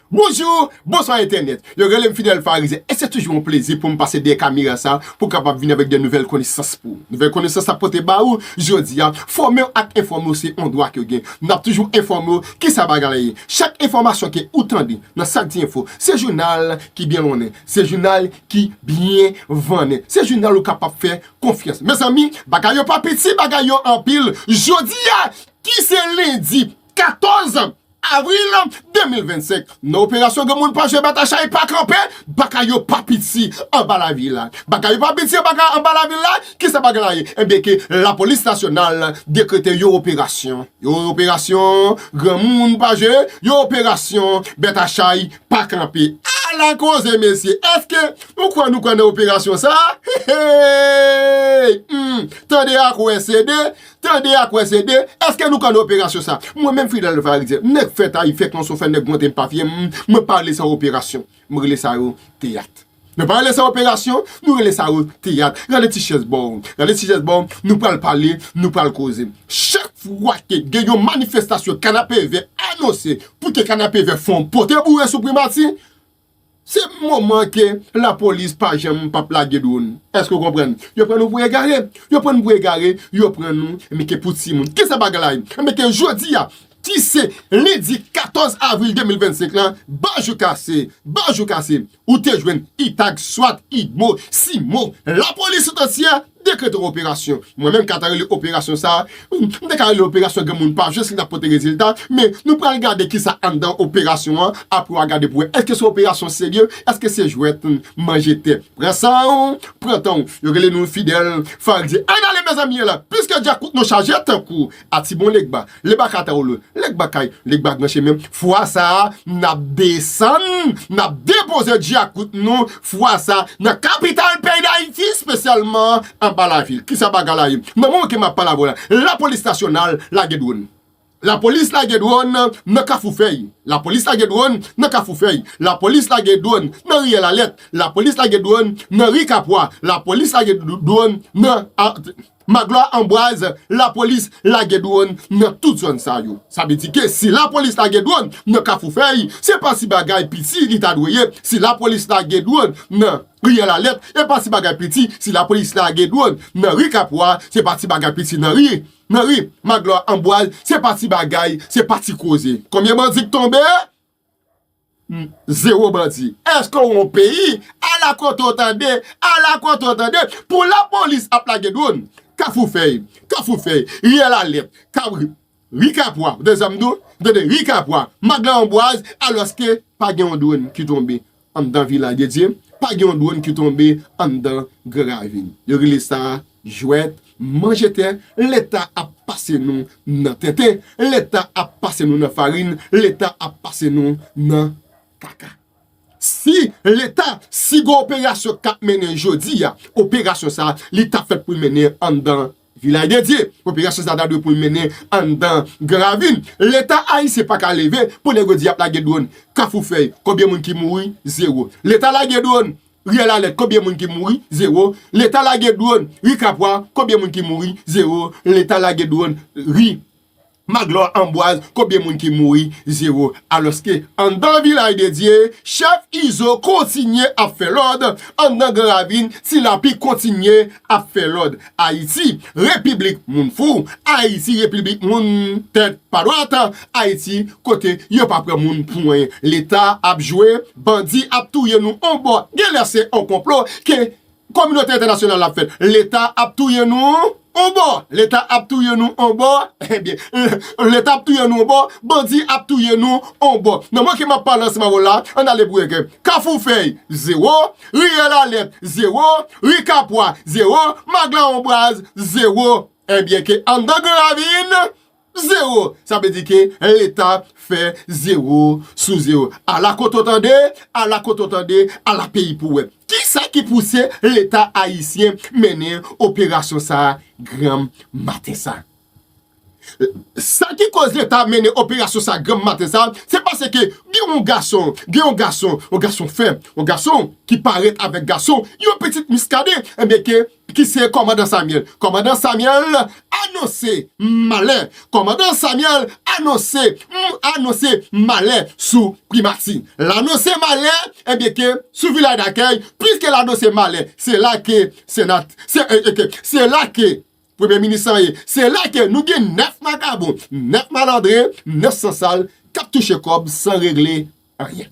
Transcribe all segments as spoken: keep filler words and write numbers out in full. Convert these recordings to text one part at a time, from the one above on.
Bonjou, bonswa entènèt. Yo rele m Fidèl Farizyen e se toujou yon plezi pou m pase dèyè kamera sa pou m kapab vin avèk de nouvèl konesans pou ou. Nouvèl konesans sa pote ba ou jodi a, fòme w ak enfòme w se yon dwa ke w gen. N ap toujou enfòme w kisa bagay la ye. Chak enfòmasyon ke ou tande nan Sak Di Enfo, se jounal ki byen lonnen, se jounal ki byen vannen, se jounal ou kapab fè konfyans. Mezanmi, bagay yo pa piti, bagay yo anpil. Jodi a, ki se lendi katòz avril de mil vennsenk, nan operasyon granmoun pa jwe, bata chay pa kanpe, bagay yo pa piti anba lavil la. Bagay yo pa piti anba, anba lavil la, kisa bagay la ye? Enben ke lapolis nasyonal dekrete yon operasyon. Yon operasyon granmoun pa jwe, yon operasyon bata chay pa kanpe. Ala koze mesye, èske ou kwè nou kwè nan operasyon sa? Hey, hey! Hmm, tande ak wè sede, tande ak wè sede, èske nou kwè nan operasyon sa? Mwen menm Fidèl Farizyen, nèg fèt a, fèt nan son fè nèg monte m pa fye, m, mwen pa rele sa operasyon, mwen rele sa yo teyat. Nou pa rele sa operasyon, nou rele sa yo teyat. Gade ti chèz ba w, gade ti chèz ba w, nou pral pale, nou pral koze. Chak fwa ke gen yon manifestasyon Kanapevè anonse pou ke Kanapevè fè yon pote boure sou primati, se moman ke lapolis pa janm p ap lage dwòn. Èske w konprann? Yo pran nou pou egare, yo pran nou pou egare, yo pran nou, men ke pou timoun. Kisa bagay la ye? Men ke jodi a, ki se lendi katòz avril de mil vennsenk la, ba jou kase, ba jou kase, ou te jwenn Itag, swat, igmo, simo, lapolis tout antyè dekrete yon operasyon. Mwen menm ka ta rele operasyon sa, m te ka rele operasyon granmoun pa jwe si l ta pote rezilta, men nou pral gade kisa anndan operasyon an, apre w a gade pou wè èske se operasyon serye, èske se jwèt, m, manje tè. Pran san w, pran tan w. Yo rele nou Fidèl Farizyen. Ann ale mezanmi la, piske djakout nou chaje tankou atibon legba, legba katawolo, legba kay, legba gran chemen. Fwa sa a, n ap desann, n ap depoze djakout nou, fwa sa a, nan kapital peyi Dayiti, espesyalman anba lavil. Kisa bagay la ye? Nan moman ke m ap pale avè w la, lapolis nasyonal lage dwòn. Lapolis lage dwòn nan Kafou Fèy. Lapolis lage dwòn nan Kafou Fèy. Lapolis lage dwòn nan Riyèl Alèt. Lapolis lage dwòn nan Ri Kapwa. Lapolis lage d-, dwòn nan, a, Maglwa Anbwaz. Lapolis lage dwòn nan tout zòn sa yo. Sa vle di ke si lapolis lage dwòn nan Kafou Fèy, se pa ti bagay piti li ta dwe ye. Si lapolis lage dwòn nan Riyèl Alèt, e pa ti bagay piti. Si lapolis lage dwòn nan Ri Kapwa, se pa ti bagay piti nan ri, nan ri Maglwa Anbwaz, se pa ti bagay, se pa ti koze. Konbyen bandi k tonbe? Hmm, zewo bandi. Èske w yon peyi? Ala kote w tande, ala kote w tande. Pou lapolis ap lage dwòn, Kafou Fèy, Kafou Fèy, Riyèl Alèt, Kab-, Ri Kapwa, w tande sa m di w? W tande, Ri Kapwa, Maglwa Anbwaz, alòske pa gen yon dwòn ki tonbe anndan Vilaj de Dye, pa gen yon dwòn ki tonbe anndan Gran Ravin. Yo rele sa jwèt, manje tè, Leta ap pase nou nan tenten, Leta ap pase nou nan farin, Leta ap pase nou nan kaka. Si Leta, si gen operasyon k ap mennen jodi a, operasyon sa a, li t ap fèt pou l mennen anndan Vilaj de Dye. Operasyon sa a ta dwe pou l mennen anndan Gran Ravin. Leta ayisyen pa ka leve pou nèg yo di y ap lage dwòn Kafou Fèy. Konbyen moun ki mouri? Zewo. Leta lage dwòn Riyèl Alèt, konbyen moun ki mouri? Zewo. Leta lage dwòn Ri Kapwa, konbyen moun ki mouri? Zewo. Leta lage dwòn ri Maglwa Anbwaz, konbyen moun ki mouri? Zewo. Alòske, anndan Vilaj de Dye, chèf Izo kontinye ap fè lòd, anndan Gran Ravin, Ti Lapli kontinye ap fè lòd. Ayiti, repiblik moun fou, Ayiti, repiblik moun tèt pa dwat, Ayiti, kote yo pa pran moun pou anyen. Leta ap jwe, bandi ap touye nou on bò. Genlè se on konplo ke kominote entènasyonal ap fè. Leta ap touye nou on bò. Leta ap touye nou on bò. Ebyen, Leta ap touye nou on bò. Bandi ap touye nou on bò. Nan moman ke m ap pale ansanm avè w la, ann ale pou egare. Kafou Fèy, zewo. Riyèl Alèt, zewo. Ri Kapwa, zewo. Maglwa Anbwaz, zewo. Ebyen ke anndan Gran Ravin, zewo. Sa vle di ke Leta fè zewo sou zewo. Ala kote w tande, ala kote w tande, ala peyi pou wè. Kisa ki pouse Leta ayisyen mennen operasyon sa a granm maten sa? Sa ki koz Leta mennen operasyon sa granm maten sa, se paske gen yon gason, gen yon gason, yon gason fè, yon gason ki parèt avèk gason, yon pitit Miskaden, enben ke, ki se kòmandan Samyèl. Kòmandan Samyèl anonse malè. Kòmandan Samyèl anonse, mm, anonse malè sou Primati. L anonse malè, enben ke, sou Vilaj Dakèy, piske l anonse malè, se la ke senat, se, e, e, ke, se la ke Premye minis lan ye. Se la ke nou gen nèf vakabon, nèf malandren, nèf sansal k ap touche kòb san regle anyen.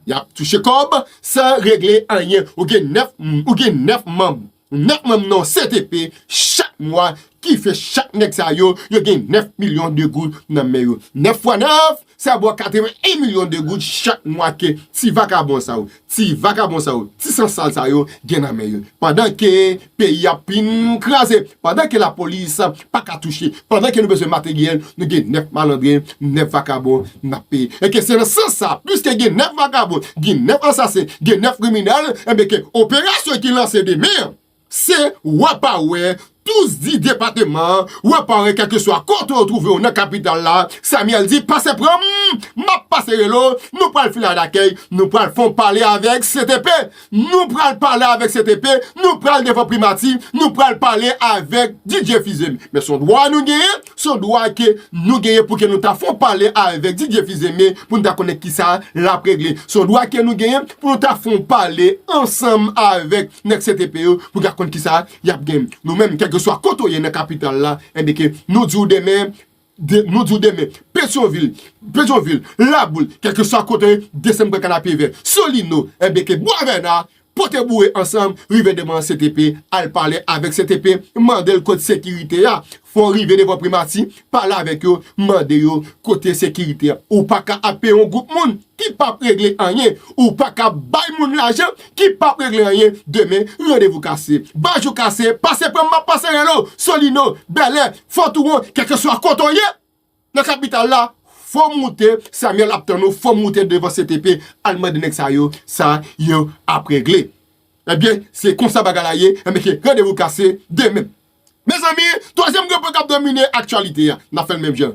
Y ap touche kòb san regle anyen. Ou gen nèf, ou gen nèf manm, nèf manm nan C T P chak mwa ki fè chak nèg sa yo, yo gen nèf milyon de goud nan men yo. Nèf fwa nèf, sa ba w katreven en milyon de goud chak mwa ke ti vakabon sa yo, ti vakabon sa yo, ti sansal sa yo gen nan men yo. Pandan ke peyi a fin kraze, pandan ke lapolis pa ka touche, pandan ke nou bezwen materyèl, nou gen nèf malandren, nèf vakabon n ap peye. E ke se nan sans sa, piske gen nèf vakabon, gen nèf ansasen, gen nèf kriminèl, enben ke operasyon ki lanse demen an, se wè pa wè, tout di depatman an, wè pa wè, kèlkeswa kote w twouve w nan kapital la, Samyèl di, pase pran m, m ap pase rele w, nou pral Vilaj Dakèy, nou pral fè yon pale avèk C T P, nou pral pale avèk C T P, nou pral devan Primati, nou pral pale avèk D J Fizeme. Men se yon dwa nou genyen, se yon dwa ke nou genyen pou ke nou ta fè yon pale avèk D J Fizeme, pou nou ta konnen kisa l ap regle. Se yon dwa ke nou genyen pou nou ta fè yon pale ansanm avèk nèg C T P yo, pou ka konn kisa y ap gen. Nou menm, kèlkeswa kote w ye nan kapital la, enben ke nou di w demen, de, nou di w demen, Petyonvil, Petyonvil, Laboul, kèlkeswa kote w ye, desann pran kanapevè, Solino, enben ke Bwavèna, pote boure ansanm, rive devan C T P, al pale avèk C T P, mande l kot sekirite a. Fò w rive devan Primati, pale avèk yo, mande yo kote sekirite a. Ou pa ka ap peye yon gwoup moun ki p ap regle anyen. Ou pa ka bay moun lajan ki p ap regle anyen. Demen, randevou kase. Bajou kase, pase pran m, m ap pase rele w. Solino, Bèlè, Fòtouwon, kèlkeswa kote w ye nan kapital la, fò w moute, Samyèl ap tann ou, fò w moute devan C T P, al mande nèg sa yo sa yo ap regle. Ebyen, se konsa bagay la ye, enben ke randevou kase demen. Mezanmi, twazyèm gran pwen k ap domine aktyalite a, n ap fè l menm jan.